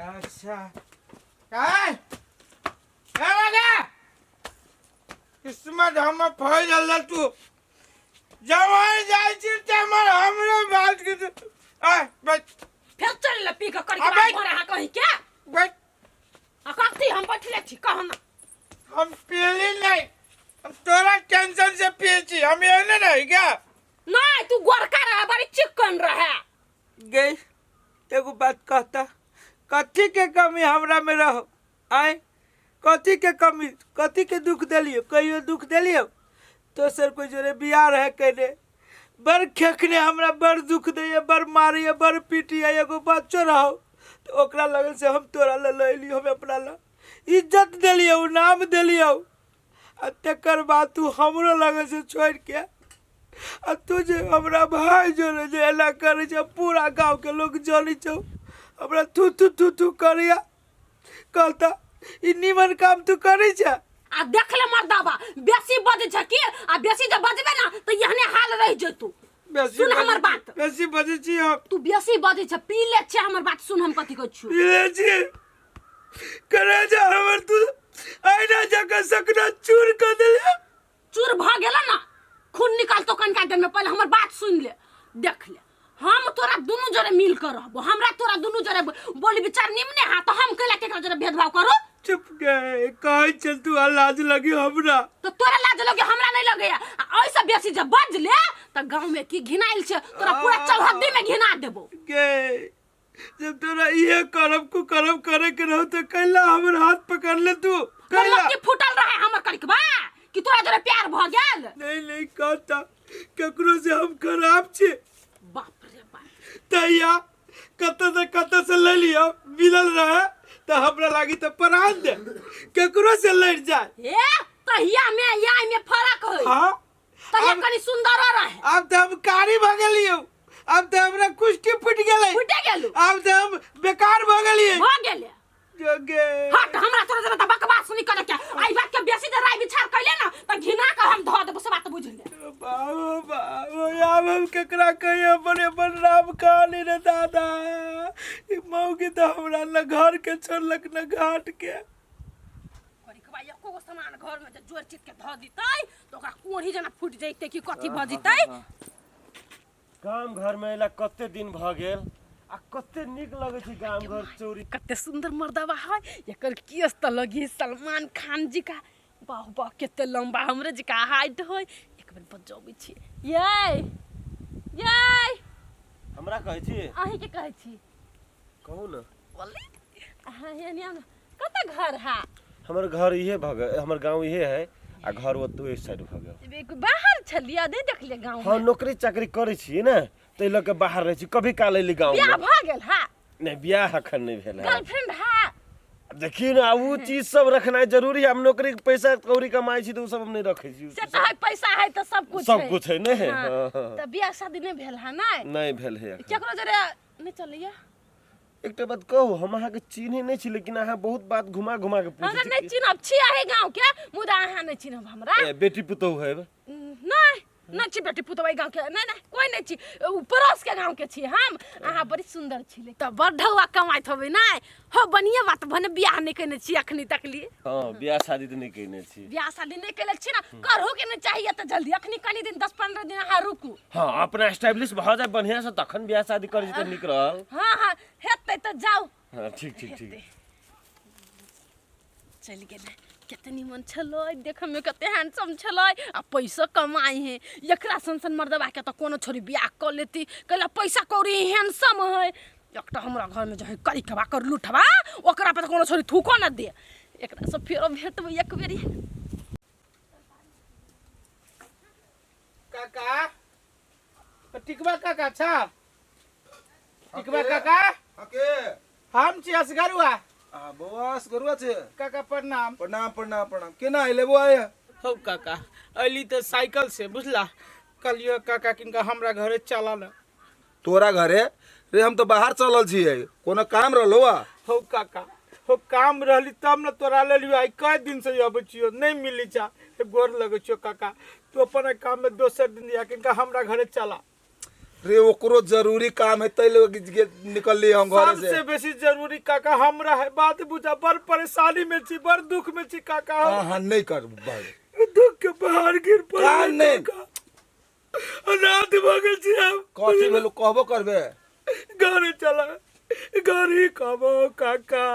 अच्छा काय काय लगा किस्मत हम फैल तू जवान जाइ छी त हमर हमरे बात के आ बैठ। फेर चल ले पी के करी अबे! के रहा कहीं के बैठ। आ कथी हम बैठले छी कह ना। हम पीली नहीं, हम तोरा टेंशन से पिए छी, हम एहने नहीं क्या? नहीं, तू गोरका रहे, बड़ी चिकन रहे। गई एगो बात कहता, कथी के कमी हमरा में रहो? आय कथी के कमी, कथी के दुख देलियो? कहियो दुख देलियो? दोसर कोई जोरे बियाह रहे कने बड़ खेखने हमरा बड़ दुख दैया, बड़ मारैया, बड़ पीटिया। एगो बच्चो रहो तो ओकरा लगन से हम तोरा ले लैलियो, हम अपना ला इज्जत देलियो, नाम देलियो, आ तकर बाद तू हमरो लगन से छोड़ के आ तू जे हमरा भाई जोरे जे एना करै छै, पूरा गाँव के लोग जानै छौ, हमरा थू थू थू थू करैया। कहता ई नीमन काम तू करै छै। आ देख ले मर्दाबा, बेसी बजै छै की? आ बेसी जे बजबे ना तऽ एहने हाल रहि जेतौ। बेसी सुन हमर बजै- बात। बेसी बजै छी हम? तू बेसी बजै छै, पी ले छै। हमर बात सुन, हम कथी कहै छियौ। पीले छी करे जा हमर तू आइना जगह सकना चूर कर देले। चूर भऽ गेल ना, खून निकालतो कनका देर में। पहले हमर बात सुन ले। देख ले, हम तोरा दुनू जरे मिल कर रहबो। हमरा तोरा दुनू जरे बोली विचार निमने हा, तो हम कैला केकरा जरे भेदभाव करो? चुप गए कहै चल तू आ लाज लगी हमरा। तो तोरा लाज लगे, हमरा नहीं लगे। आ ऐसे बेसी जब बज ले त गांव में की घिनाइल छे, तोरा पूरा चौहद्दी में घिना देबो। गे जब तोरा इहे करम कुकरम करे के रहो तो कैला हमर हाथ पकड़ ले तू? कैला लत्ती फूटल रहे हमर करिकबा कि तोरा जरे प्यार भ गेल? नहीं नहीं, कहता ककरो से हम खराब छी? बाप रे बाप। तैया कतऽ से कतऽ से ले लियो मिलल रहे तो हमरा लागी तो प्राण दे, ककरो से लड़ जाए। ए तहिया में या में फर्क है। हाँ। तहिया आब- कनी सुंदर रहे। आब तो हम कारी भऽ गेलियो, आब तो हमरा कुष्टी फूटि गेलै। फूटे गेलू। आब तो हम बेकार भऽ गेलियै। भऽ गेले। जोगे हट, हमरा तोरा जरा बकवास नहीं करे के। आई बात के बेसी जे राय विचार कैले ना त घिना के हम धऽ देबो, से बात बुझ ले। बाबू बाबू, आब हम केकरा कहिए अपन अपन राम कहानी रे दादा? ई मौगी तऽ हमरा न घर के छोड़लक न घाट के। करिकबा एको गो सामान घर में जे जोड़ चित के धऽ दितै त ओकरा कोढ़ी जेना फूटि जैतै कि कथी भऽ जैतै। गाम घर में अयला कते दिन भऽ गेल आ कते नीक लगै छै गाम घर चोरी। कते सुंदर मर्दबा है, एकर केस त लगी सलमान खान जी का। वाह वाह, कते लंबा हमरे जी का हाइट है। एक बेर बजबै छी। ये ये हमरा कहै छी? अहीं के कहै छी। कहू ने। बोली अहाँ यानी कतऽ घर है? हमर घर इहे भऽ गेल, हमर गाँव इहे है आ घर ओतऽ ओहि साइड भऽ गेल। एक बाहर छलियै, नहि देखलियै गाँव हाँ में? नौकरी चाकरी करै छियै ने, ताहि लऽ कऽ बाहर रहै छी। कभी काल अयली गाँव बियाह में। भऽ गेल है? नहि, बियाह एखन नहि भेल है। गर्लफ्रेंड है? देखियौ ने, आब ओ चीज सब रखनाइ जरूरी है। हम नौकरी के पैसा कौड़ी कमाइ छी तऽ ओ सब हम नहि रखै छी। से तऽ है, पैसा है तऽ सब कुछ सब है। कुछ है ने। हाँ, हाँ, हाँ। तऽ बियाह शादी नहि भेल है? नहि। नहि भेल है एखन। केकरो जरे नहि चलैया? एकटा बात कहू, हम अहाँके चिन्है नहि छी, लेकिन अहाँ बहुत बात घुमा घुमा के पूछै हमरा छी। नहि चिन्हब छी अही गाँव के, मुदा अहाँ नहि चिन्हब हमरा। ए, बेटी पुतोहु है? नहि, नहि छी बेटी पुतोहु एहि गाँव के। नहि नहि, कोई नहि छी, उ पड़ोस के गाँव के छी हम। अहाँ बड़ी सुंदर छी, तऽ बड़ ढौआ कमाइत होबै नहि हो? बढ़िया बात, भने बियाह नहि केने छी अखनी तकली। हँ, बियाह शादी तऽ नहि केने छी। बियाह शादी नहि केले छी ना, करहो के नहि चाहिए तऽ जल्दी अखनी कनी दिन 10-15 दिन अहाँ रुकू। हँ, अपना एस्टेब्लिश भऽ जाय बढ़िया से तखन बियाह शादी करै छी तऽ नीक रहल। हाँ हाँ, हेतै तऽ जाउ। हँ, ठीक ठीक ठीक। हेतै। चलि गेलै। कते निमन छलै देखैमे, कते हैंडसम छलै आ पैसो कमाइ है। एकरा सन सन मर्दबाके तऽ कोनो छोरी बियाह कऽ लेती, कैला पैसा कौड़ी हैंडसम है। एकटा हमरा घरमे जे है करिकबा कर लुठबा, ओकरा पर तऽ कोनो छोरी थूको न दे। एकरा से फेरो भेटबै एक बेरी। काका, टिकबा काका छा? टिकबा काका। के? हम छी असगरुआ। आ बौआ, असगरुआ छै? काका प्रणाम। प्रणाम प्रणाम प्रणाम। केना अयले बौआ? हौ काका, अयली तऽ साइकिल से, बुझला? कहलियो काका किनका हमरा घरे चला न। तोरा घरे रे? हम तो बाहर चलल छियै, कोनो काम रहलो आ? हौ काका, हो काम रहली तब न तोरा लेलियो। आइ कए दिन से अबै छियो, नहीं मिली चा। गोर लगै छियो काका, तू अपन काम में दोसर दिन दिया, किनका हमरा घरे चला। रे ओकरो जरूरी काम है तै लोग निकलली हम घर से। सबसे बेसी जरूरी काका हमरा है, बात बुझा, बड़ परेशानी में छी, बड़ दुख में छी काका। हाँ हाँ नहीं कर भाई। दुख के पहाड़ गिर पड़ल। का नहीं? काका। अनाथ भऽ गेल छी हम। कथी भेलो कहबो करबे? घरे चला, घरे कहबो काका।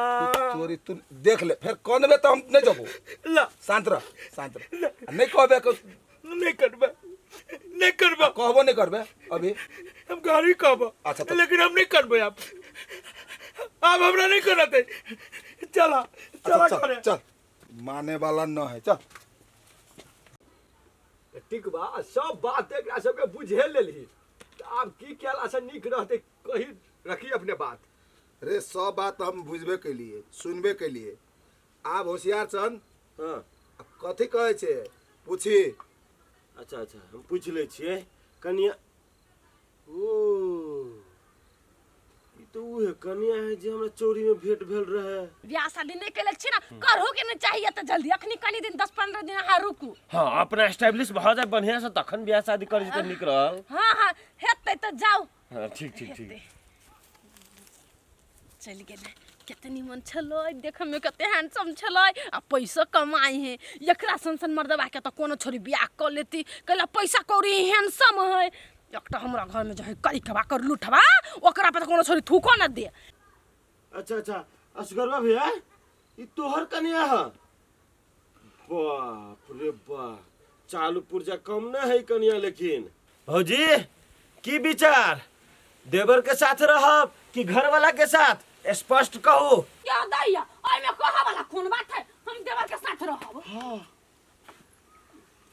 तोरी तू देख ले, फिर कनबे तो हम नहीं जबो। ला। शांत रह, शांत रह। आ नहीं कहबे नहीं करबे, नहीं करबे। कहबो नहीं करबे अभी। हम गाड़ी कहबो। अच्छा, तो- लेकिन हम नहीं करबे अब, अब हमरा नहीं करते। चला चला। अच्छा, चल घरे। चल, माने वाला न है, चल। ठीक बा, सब बात एकरा सबके बुझे लेलही, तऽ आब की केलासँ नीक रहतै, कही रखी अपने बात। रे सब बात हम बुझबे कैलिए, सुनबे कैलिए, आब होशियार छन। हाँ। आ कथी कहै छै पूछी। अच्छा अच्छा, हम पूछि लै छियै कनिया। ओ ई तऽ उहे कनिया है जे हमरा चोरी में भेंट भेल रहे। ब्याह शादी नहीं कैले छी ना, करहो के नहीं चाहिए तऽ जल्दी अखनी कनी दिन 10-15 दिन अहाँ रुकू। हाँ, अपना एस्टेब्लिश भऽ जाए बढ़िया से तखन ब्याह शादी करै छी तऽ नीक रहल। हाँ हाँ, हेतै तऽ जाउ। हाँ ठीक ठीक ठीक। हेतै। चलि गेलै। कते निमन छलै देखऽ में, कते हैंडसम छलै आ पैसो कमाइ है। एकरा सन सन मर्दबा के तऽ कोनो छोरी बियाह कऽ लेती, कैला पैसा कौड़ी हैंडसम है। एकटा हमरा घर में जो है करिकबा कर लूठबा, ओकरा पर तऽ कोनो छोरी थूको न दे। अच्छा अच्छा, असगरवा भैया ई तोहर कनिया है? बाप रे बाप, चालू पुर्जा कम न है कनिया। लेकिन भौजी की विचार, देवर के साथ रहब कि घर वाला के साथ, स्पष्ट कहू। क्या दैया, ओहिमे कहऽ वाला कोन बात है, हम देवर के साथ रहब। हाँ।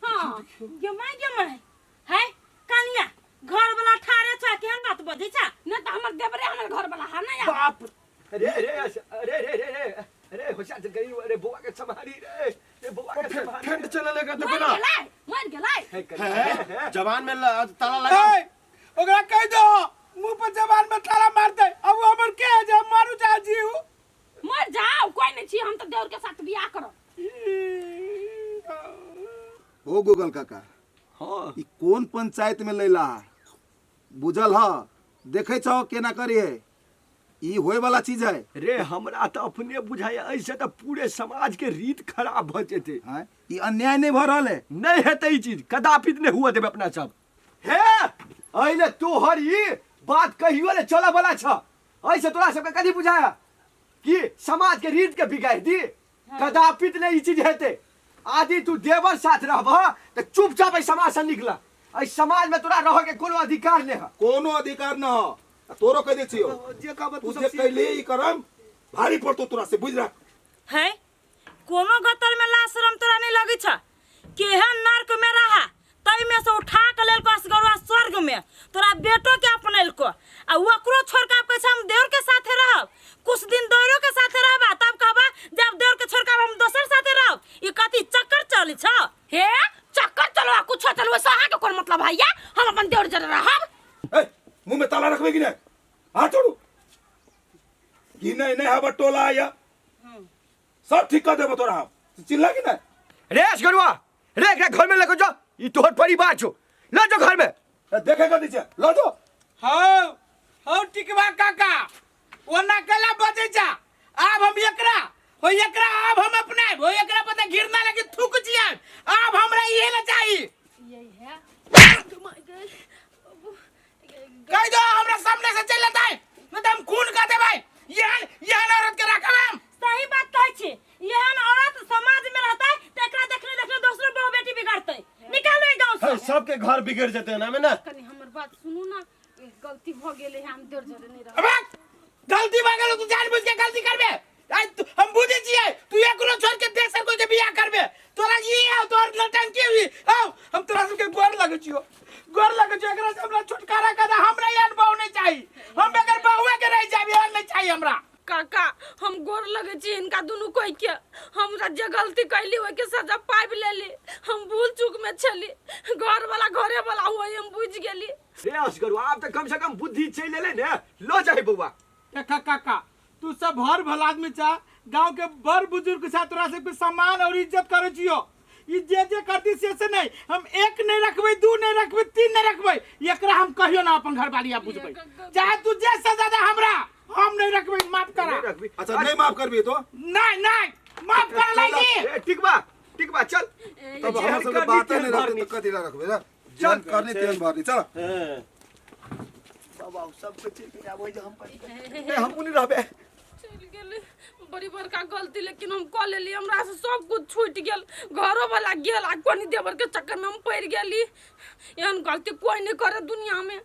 हाँ। गे माय, गे माय, है कनिया, घर वाला ठारे छ, केहन बात बजै छ? नहि तऽ हमर देवरे हमर घर वाला है ना यार। बाप अरे अरे अरे अरे अरे अरे अरे होशियार चल गई, अरे बउआ के सम्हारी रे, रे बउआ के सम्हारी। ठंड चले लगा तो मर ना गेलै, मर गेलै। है कनिया, है जवान में ताला लगा। ए, ओकरा कहि दो मुंह पर जबान में ताला मार दे। अब वो हमर के है जे हम मारू जा जीव। मर जाओ, कोई नहीं छी, हम तऽ देवर के साथ बियाह करब। ओ गूगल काका। हाँ। ई कोन पंचायत में लैला बुझल ह? देखै छहो केना करी है, ई होए वाला चीज है। रे हमरा तऽ अपने बुझाइया ऐसे तऽ पूरे समाज के रीत खराब भऽ जेतै। आँय? ई अन्याय नहीं भऽ रहल है? नहीं हेतै ई चीज, कदापि नहीं हुआ देबै अपना सब। हे अइले तोहर ई बात कहियो ने चलऽ वाला छ। ऐसे तोरा सबके कथी बुझाया कि समाज के रीत के बिगाड़ दी? कदापि नहीं ई चीज हेतै। आदि तू देवर साथ रहबह तऽ चुपचाप एहि समाज से निकल, एहि समाज में तोरा रह के कोनो अधिकार नहीं है। कोनो अधिकार न हो। आ तोरो कह दै छियो, जे कहब तू जे कैली ई करम भारी पड़तो तोरा से, बुझ रख। है कोनो गतर में लाज शरम तोरा नहीं लगै छ? केहन नर्क में रहा तै में से उठा के लेलको असगरुआ स्वर्ग में, तोरा बेटो के अपनेलको आ ओकरो छोड़ के आब कहै छ हम देवर के साथे रहब। कुछ दिन देवरो के साथे रहबा, तब कहबा जब देवर के छोड़ के आब हम दोसर साथे रहब। ई कथी चक्कर चलै छ? हे चक्कर चलवा कुछो चलवा से अहाँके कोन मतलब है या? हम अपन देवर जरे रहब। ए, मुंह में ताला रखबे कि नहीं? हाथ छोड़ू कि नहीं? नहीं हब टोला आया सब ठीक कर देबो तोरा हम, चिल्ला कि नहीं? रे असगरुआ रे, एकरा घर में लेके जाओ, ई तोहर परिवार छौ, ले जाओ घर में। ए, देखे कर दीजिए, लो जो। हौ हौ टिकवा काका, ओना केला बजै जा। आब हम एकरा हो एकरा आब हम अपने हो एकरा पता घिरना लगी थूक जिया। आब हमरा इहे ले चाही। यही है। कह दो हमरा सामने से चल लेतै, नहीं तो हम खून कर देबै। एहन एहन औरत के राखब हम? सही बात कहै छी, एहन औरत समाज में रहतै तऽ एकरा देखले देखले दोसरो बहु बेटी बिगड़तै। निकालू ई गाँव है, से। सबके घर बिगड़ जेतै ना में ना। कनी हमर बात सुनू ना, ए, गलती भऽ गेलै, हम देर जरे नहीं रहब। अबे गलती भऽ गेलो, तू जानबूझ के गलती करबे? आइ हम बुझै छियै, तू एकरो छोड़ के दोसर कोई के बियाह करबे। तोरा ई है तोहर नौटंकी हुई। आओ हम तोरा सबके गोर लगै छियो, गोर लगै छियो, एकरा से हमरा छुटकारा कर दे। हमरा एहन बहु नहीं चाही, हम बगैर बहुए के रह जाबी, एहन नहीं चाही हमरा। काका हम गोर लगै छी हिनका दुनू कोई के, हमरा जे गलती कैली ओहिके सजा पाबि लेली। हम भूल चूक में छली, घर वाला घरे वाला होई हम बुझि गेली। रे असगरुआ, आब तऽ कम से कम बुद्धि चलि एलै ने, लऽ जाही बौआ। देखा काका, तू सब हर भला आदमी चा, गांव के बड़ बुजुर्ग सा, तोरा सबके सम्मान और इज्जत करे छियो। ई जे जे करती से से नहीं, हम एक नहीं रखबै, दू नहीं रखबै, तीन नहीं रखबै, एकरा हम कहियो ना अपन घरवाली आ बुझबै। चाहे तू जे सजा दे हमरा, हम नहीं रखबै। माफ करा। नहीं रखबी। अच्छा, नहीं माफ करबी तो? नहीं नहीं, माफ कर लागी। ए, ठीक बा, ठीक बा, चल। तब जेहन हमरा सबके करनी बाते तेहन नहीं रखते भरनी। तो कथी ला रखबै ना? जेहन करनी तेहन भरनी, चल। हाँ। बाबा सब कुछ ठीक आबै जे हम नहीं, हम नहीं रहबे। चलि गेलै। बड़ी बड़का गलती लेकिन हम कऽ लेली, हमरा से सब कुछ छूटि गेल, घरो वाला गेल आ कोनी देवर के चक्कर में हम पड़ि गेली। एहन गलती कोई नहीं करे दुनिया में।